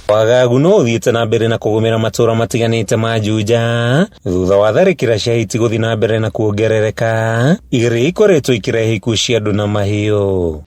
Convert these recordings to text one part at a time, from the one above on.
Wagagu no ũthiĩte na mbere na kũgũmĩra matũra matiganĩte ma Juja thutha wa tharĩkĩra cia hiti gũthiĩ na mbere na kuongerereka iria ikoretwo ikĩrehe ikuũ cia andũ na mahiũ.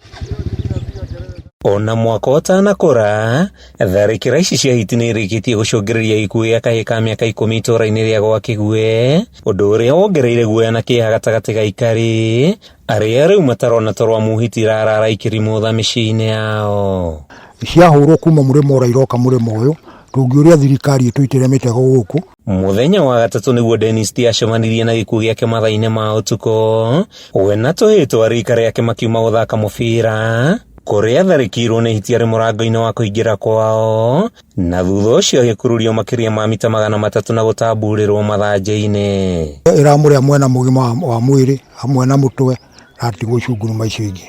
Ona mwaka ũtanakũra, tharĩkĩra ici cia hiti nĩ irĩkĩtie gũcũngĩrĩria gĩkuũ gĩa kahĩĩ ka mĩaka 10 itũra-inĩ rĩa Gwakĩgue, ũndũ ũrĩa wongereire guoya na kĩeha gatagatĩ ga aikari arĩa rĩu matarona toro amu hiti irarara ikĩrimũtha mĩciĩ-inĩ yao. Ciahũrwo kuma mũrĩmo ũrĩa iroka mũrĩmo ũyũ, tũngĩũria thirikari ĩtũitĩre mĩtego gũkũ. Mũthenya wa gatatũ nĩguo Dennis T acemanirie na gĩkuũ gĩake mathaa-inĩ ma ũtukũ. We na tũhĩĩ twa rika rĩake makiuma gũthaka mũbira kũrĩa atharĩkĩirwo nĩ hiti arĩ mũrango-inĩ wa kũingĩra kwao, na thutha ũcio agĩkururio makĩria ma mita 300 na gũtamburĩrwo mathanjĩ-inĩ. Ĩramũrĩa mwena mũgima wa mwĩrĩ hamwe na mũtwe na atigwo icunguruma icio ingĩ.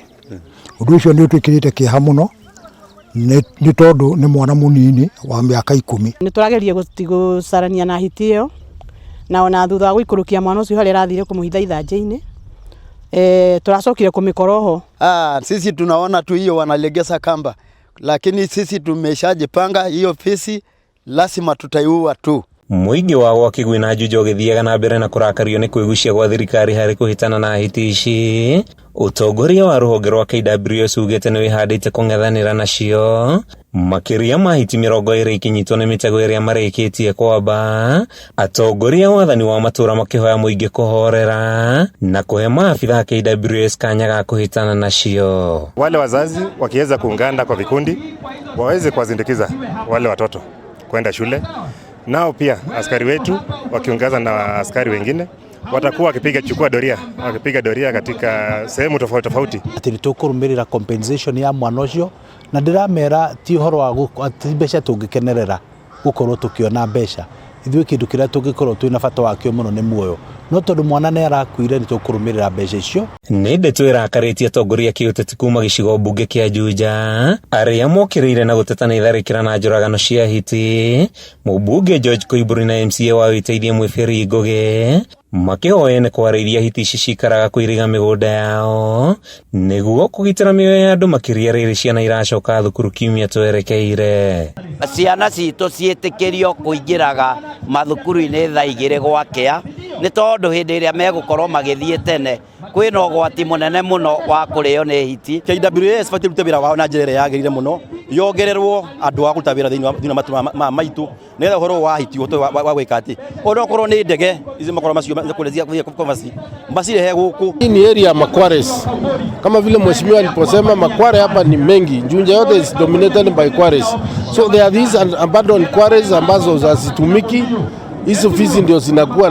Ũndũ ũcio nĩ ũtwĩkĩrĩte kĩeha mũno nĩ tondũ nĩ mwana mũnini wa mĩaka 10. Nĩ tũrageria gũcarania na hiti ĩyo, na ona thutha wa gũikũrũkia mwana ũcio harĩa arathire kũmũhitha ithanjĩ-inĩ, tũracokire kũmĩkora oho. Sisi tunaona tu hiyo wanalegeza kamba, lakini sisi tumeshajipanga hiyo fisi lazima tutaiua tu. Mũingĩ wa Gwakĩgwĩ na Juja ũgĩthiaga na mbere na kũrakario nĩ kwĩgucia gwa thirikari harĩ kũhĩtana na hiti ici. Ũtongoria wa rũhonge rwa KWS ugĩte nĩ wĩhandĩte kũng'ethanĩra nacio makĩria ma hiti 20 ikinyitwo nĩ mĩtego ĩrĩa marĩkĩtie kwamba. Atongoria a wathani wa matũra makĩhoya mũingĩ kũhorera na kũhe maabitha a KWS kanya ga kũhĩtana nacio. Wale wazazi wakiweza kuungana kwa vikundi waweze kuwasindikiza wale watoto kwenda shule, nao pia askari wetu wakiongeza na askari wengine watakuwa wakipiga chukua doria, wakipiga doria katika sehemu tofauti tofauti. Ati nĩ tũkũrũmĩrĩra compensation ya mwana ũcio, na ndĩramera ti ũhoro wa ti mbeca tũngĩkenerera gũkorwo tũkĩona mbeca. Ithuĩ kĩndũ kĩrĩa tũngĩkorwo twĩna bata wakĩo mũno nĩ muoyo, no tondũ mwana nĩ arakuire nĩ tũkũrũmĩrĩra mbeca icio. Nĩ ndeto ĩrakarĩtie atongoria kĩũteti kuma gĩcigo mbunge kĩa Juja arĩa mokĩrĩire na gũteta na itharĩkĩra na njũragano cia hiti. Mũmbunge George Koimburi na MCA wa Wĩteithie Mwĩbĩri Ngũgĩ makĩhoya nĩ kwarĩiria hiti ici cikaraga kũiriga mĩgũnda yao nĩguo kũgitĩra mĩoyo ya andũ makĩria rĩrĩ ciana iracoka thukuru kiumia twerekeire. Ciana citũ ciĩtĩkĩrio kũingĩraga mathukuru-inĩ thaa 2 gwakĩa, nĩ tondũ hĩndĩ ĩrĩa megũkorwo magĩthiĩ tene kwĩna ũgwati mũnene mũno wa kũrĩo nĩ hiti. KWS batiĩ rute wĩra wao na njĩra ĩrĩa yagĩrĩire mũno, yongererwo andũ a kũruta wĩra thĩinĩ wa matũra maitũ, nĩgetha ũhoro wa hiti ũhote wa gwĩka atĩ ona okorwo nĩ ndege ici makorwo macio macirehe gũkũ. Hii ni area ya Makwares. Kama vile mheshimiwa aliposema, makware hapa ni mengi. Juja yote is dominated by quarries. So there are these abandoned quarries ambazo hazitumiki. Hizo fisi ndio zinakuwa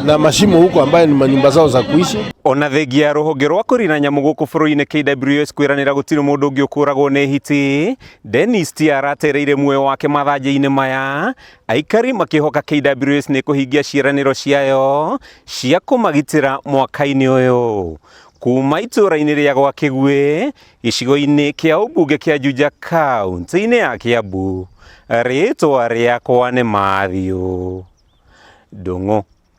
na mashimo huko ambayo ni manyumba zao za kuishi. Ona thengia ya rũhonge rwa kũrina nyamũ gũkũ bũrũri-inĩ KWS kwĩranĩra gũtirĩ mũndũ ũngĩ ũkũragwo nĩ hiti, Dennis T aratereire muoyo wake mathanjĩ-inĩ maya, aikari makĩhoka KWS nĩ kũhingia ciĩranĩro ciayo cia kũmagitĩra mwaka-inĩ ũyũ. Kuma itũra-inĩ rĩa Gwakĩguĩ, gĩcigo-inĩ kĩa ũmbunge kĩa Juja kaunti-inĩ ya Kiambu, rĩtwa rĩakwa nĩ Matthew Ndung'u.